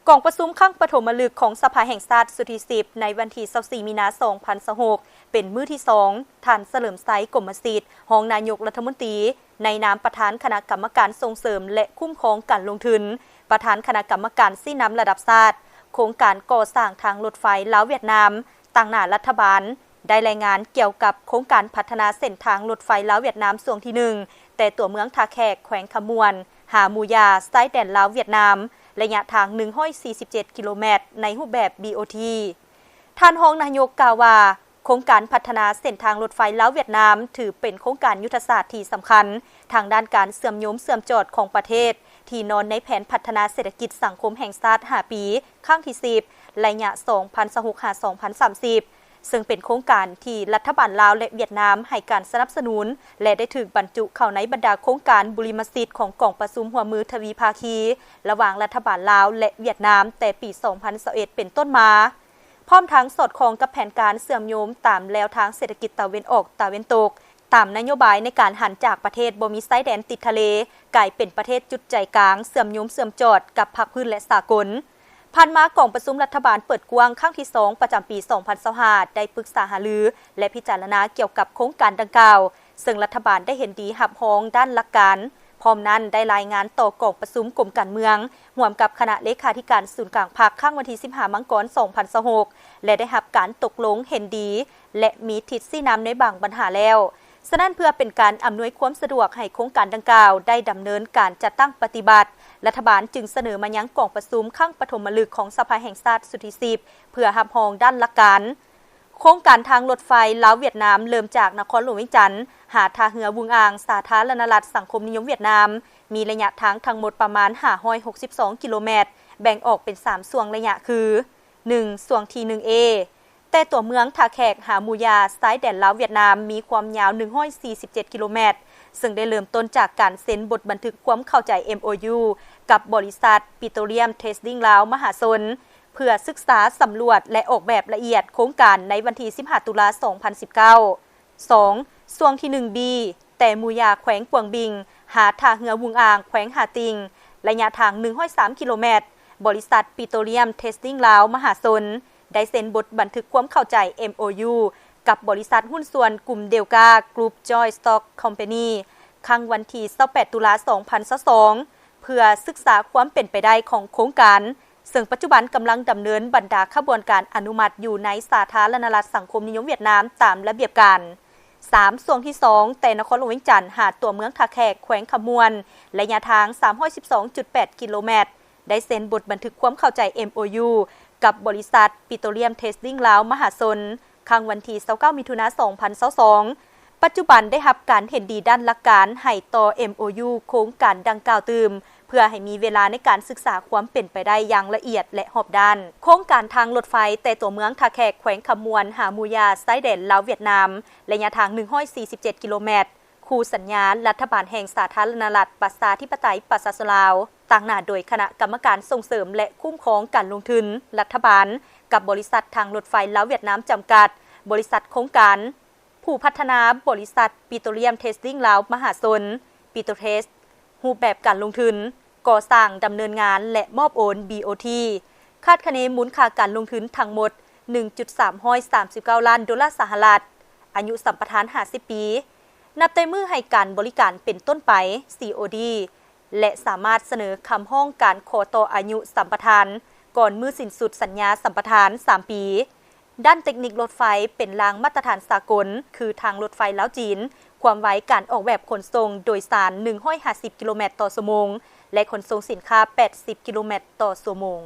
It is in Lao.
ກອງປະຊຸມຄັ້ງປະຖົມມະລຶກຂອງສະພາແຫ່ງຊາດຊຸດທີສິບ ໃນວັນທີຊາວສີ່ ມີນາ ສອງພັນຊາວຫົກ ເປັນມື້ທີສອງ, ທ່ານ ສະເຫຼີມໄຊ ກົມມະສິດ ຮອງນາຍົກລັດຖະມົນຕີ ໃນນາມປະທານຄະນະກຳມະການສົ່ງເສີມ ແລະ ຄຸ້ມຄອງການລົງທຶນ, ປະທານຄະນະກຳມະການຊີ້ນຳລະດັບຊາດ ໂຄງການກໍ່ສ້າງທາງລົດໄຟລາວ-ຫວຽດນາມ ຕາງໜ້າລັດຖະບານ ໄດ້ລາຍງານກ່ຽວກັບໂຄງການພັດທະນາເສັ້ນທາງລົດໄຟລາວ-ຫວຽດນາມຊ່ວງທີໜຶ່ງ ແຕ່ຕົວເມືອງທ່າແຂກ ແຂວງຄຳມ່ວນ ຫາໝູຢາ ຊາຍແດນລາວ-ຫວຽດນາມ ໄລຍະທາງໜຶ່ງຮ້ອຍສີ່ສິບເຈັດກິໂລແມັດ ໃນຮູບແບບ ບີໂອທີ. ທ່ານຮອງນາຍົກກ່າວວ່າ ໂຄງການພັດທະນາເສັ້ນທາງລົດໄຟລາວ-ຫວຽດນາມ ຖືເປັນໂຄງການຍຸດທະສາດທີ່ສຳຄັນທາງດ້ານການເຊື່ອມໂຍງເຊື່ອມຈອດຂອງປະເທດ ທີ່ນອນໃນແຜນພັດທະນາເສດຖະກິດສັງຄົມແຫ່ງຊາດຫ້າປີ ຄັ້ງທີສິບ ໄລຍະສອງພັນຊາວຫົກ ຫາ ສອງພັນສາມສິບ ເຊິ່ງເປັນໂຄງການທີ່ລັດຖະບານລາວ ແລະ ຫວຽດນາມໃຫ້ການສະໜັບສະໜູນ ແລະ ໄດ້ຖືກບັນຈຸເຂົ້າໃນບັນດາໂຄງການບຸລິມະສິດຂອງກອງປະຊຸມຮ່ວມມືທະວີພາຄີ ລະຫວ່າງລັດຖະບານລາວ ແລະ ຫວຽດນາມ ແຕ່ປີສອງພັນຊາວເອັດ ເປັນຕົ້ນມາ. ພ້ອມທັງສອດຄ່ອງກັບແຜນການເຊື່ອມໂຍງຕາມແລວທາງເສດຖະກິດຕາເວັນອອກ-ຕາເວັນຕົກ, ຕາມນະໂຍບາຍໃນການຫັນຈາກປະເທດບໍ່ມີຊາຍແດນຕິດທະເລ ກາຍເປັນປະເທດຈຸດໃຈກາງເຊື່ອມໂຍງເຊື່ອມຈອດກັບພາກພື້ນ ແລະ ສາກົນ. ຜ່ານມາ ກອງປະຊຸມລັດຖະບານເປີດກວ້າງຄັ້ງທີສອງ ປະຈຳປີສອງພັນຊາວຫ້າ ໄດ້ປຶກສາຫາລື ແລະ ພິຈາລະນາກ່ຽວກັບໂຄງການດັ່ງກ່າວ, ເຊິ່ງລັດຖະບານໄດ້ເຫັນດີຮັບຮອງດ້ານຫຼັກການ, ພ້ອມນັ້ນໄດ້ລາຍງານຕໍ່ກອງປະຊຸມກົມການເມືອງ ຮ່ວມກັບຄະນະເລຂາທິການສູນກາງພັກ ຄັ້ງວັນທີສິບຫ້າ ມັງກອນ ສອງພັນຊາວຫົກ ແລະ ໄດ້ຮັບການຕົກລົງເຫັນດີ ແລະ ມີທິດຊີ້ນຳໃນບາງບັນຫາແລ້ວ. ສະນັ້ນ ເພື່ອເປັນການອຳນວຍຄວາມສະດວກໃຫ້ໂຄງການດັ່ງກ່າວໄດ້ດຳເນີນການຈັດຕັ້ງປະຕິບັດ, ລັດຖະບານຈຶ່ງສະເໜີມາຍັງກອງປະຊຸມຄັ້ງປະຖົມມະລຶກຂອງສະພາແຫ່ງຊາດຊຸດທີສິບ ເພື່ອຮັບຮອງດ້ານຫຼັກການ. ໂຄງການທາງລົດໄຟລາວ-ຫວຽດນາມ ເລີ່ມຈາກນະຄອນຫຼວງວຽງຈັນ ຫາທ່າເຮືອວຸງອາງ ສາທາລະນະລັດສັງຄົມນິຍົມຫວຽດນາມ, ມີໄລຍະທາງທັງໝົດປະມານຫ້າຮ້ອຍຫົກສິບສອງກິໂລແມັດ, ແບ່ງອອກເປັນສາມຊ່ວງໄລຍະຄື ໜຶ່ງ ຊ່ວງທີໜຶ່ງເອ ແຕ່ຕົວເມືອງທ່າແຂກຫາໝູຢາ ຊາຍແດນລາວ-ຫວຽດນາມ ມີຄວາມຍາວໜຶ່ງຮ້ອຍສີ່ສິບເຈັດກິໂລແມັດ, ເຊິ່ງໄດ້ເລີ່ມຕົ້ນຈາກການເຊັນບົດບັນທຶກຄວາມເຂົ້າໃຈ ເອັມໂອຢູ ກັບບໍລິສັດ ປິໂຕລຽມ ເທຣດດິ້ງ ລາວ ມະຫາຊົນ ເພື່ອສຶກສາສຳຫຼວດ ແລະ ອອກແບບລະອຽດໂຄງການໃນວັນທີສິບຫ້າ ຕຸລາ ສອງພັນສິບເກົ້າ. ສອງ ຊ່ວງທີໜຶ່ງບີ ແຕ່ໝູຢາ ແຂວງກວາງບິງ ຫາທ່າເຮືອວຸງອາງ ແຂວງຫາຕິ່ງ ໄລຍະທາງໜຶ່ງຮ້ອຍສາມກິໂລແມັດ, ບໍລິສັດ ປິໂຕລຽມ ເທຣດດິ້ງ ລາວ ມະຫາຊົນ ໄດ້ເຊັນບົດບັນທຶກຄວາມເຂົ້າໃຈ ເອັມໂອຢູ ກັບບໍລິສັດຫຸ້ນສ່ວນກຸ່ມເດວກາ ກຣຸບ ຈອຍສະຕັອກ ຄອມພານີ ຄັ້ງວັນທີຊາວແປດ ຕຸລາ ສອງພັນຊາວສອງ ເພື່ອສຶກສາຄວາມເປັນໄປໄດ້ຂອງໂຄງການ, ເຊິ່ງປັດຈຸບັນກຳລັງດຳເນີນບັນດາຂະບວນການອະນຸມັດຢູ່ໃນສາທາລະນະລັດສັງຄົມນິຍົມຫວຽດນາມຕາມລະບຽບການ. ສາມ ຊ່ວງທີສອງ ແຕ່ນະຄອນຫຼວງວຽງຈັນຫາຕົວເມືອງທ່າແຂກ ແຂວງຄຳມ່ວນ ໄລຍະທາງສາມຮ້ອຍສິບສອງຈຸດແປດກິໂລແມັດ, ໄດ້ເຊັນບົດບັນທຶກຄວາມເຂົ້າໃຈ ເອັມໂອຢູ ກັບບໍລິສັດ ປິໂຕລຽມ ເທຣດດິ້ງ ລາວ ມະຫາຊົນ ຄັ້ງວັນທີຊາວເກົ້າ ມິຖຸນາ ສອງພັນຊາວສອງ. ປັດຈຸບັນໄດ້ຮັບການເຫັນດີດ້ານຫຼັກການໃຫ້ຕໍ່ ເອັມໂອຢູ ໂຄງການດັ່ງກ່າວຕື່ມ ເພື່ອໃຫ້ມີເວລາໃນການສຶກສາຄວາມເປັນໄປໄດ້ຢ່າງລະອຽດ ແລະ ຮອບດ້ານ. ໂຄງການທາງລົດໄຟແຕ່ຕົວເມືອງທ່າແຂກ ແຂວງຄຳມ່ວນ ຫາໝູຢາ ຊາຍແດນລາວ-ຫວຽດນາມ ໄລຍະທາງໜຶ່ງຮ້ອຍສີ່ສິບເຈັດກິໂລແມັດ, ຄູ່ສັນຍາລັດຖະບານແຫ່ງສາທາລະນະລັດ ປະຊາທິປະໄຕ ປະຊາຊົນລາວ, ຕາງໜ້າໂດຍຄະນະກຳມະການສົ່ງເສີມ ແລະ ຄຸ້ມຄອງການລົງທຶນ, ລັດຖະບານ, ກັບບໍລິສັດທາງລົດໄຟລາວ-ຫວຽດນາມ ຈຳກັດ, ບໍລິສັດໂຄງການ, ຜູ້ພັດທະນາ, ບໍລິສັດ ປິໂຕລຽມ ເທຣດດິ້ງ ລາວ ມະຫາຊົນ, ປິໂຕເທຣດ, ຮູບແບບການລົງທຶນ, ກໍ່ສ້າງ, ດຳເນີນງານ ແລະ ມອບໂອນ ບີໂອທີ. ຄາດຄະເນມູນຄ່າການລົງທຶນທັງໝົດ ໜຶ່ງຈຸດສາມຮ້ອຍສາມສິບເກົ້າລ້ານໂດລາສະຫະລັດ, ອາຍຸສຳປະທານຫ້າສິບປີ, ນັບແຕ່ມື້ໃຫ້ການບໍລິການເປັນຕົ້ນໄປ ຊີໂອດີ ແລະ ສາມາດສະເໜີຄຳຮ້ອງການຂໍຕໍ່ອາຍຸສຳປະທານ ກ່ອນມື້ສິ້ນສຸດສັນຍາສຳປະທານສາມປີ. ດ້ານເຕັກນິກລົດໄຟເປັນລາງມາດຕະຖານສາກົນ ຄືທາງລົດໄຟລາວ-ຈີນ, ຄວາມໄວການອອກແບບຂົນສົ່ງໂດຍສານໜຶ່ງຮ້ອຍຫ້າສິບກິໂລແມັດຕໍ່ຊົ່ວໂມງ ແລະ ຂົນສົ່ງສິນຄ້າແປດສິບກິໂລແມັດຕໍ່ຊົ່ວໂມງ.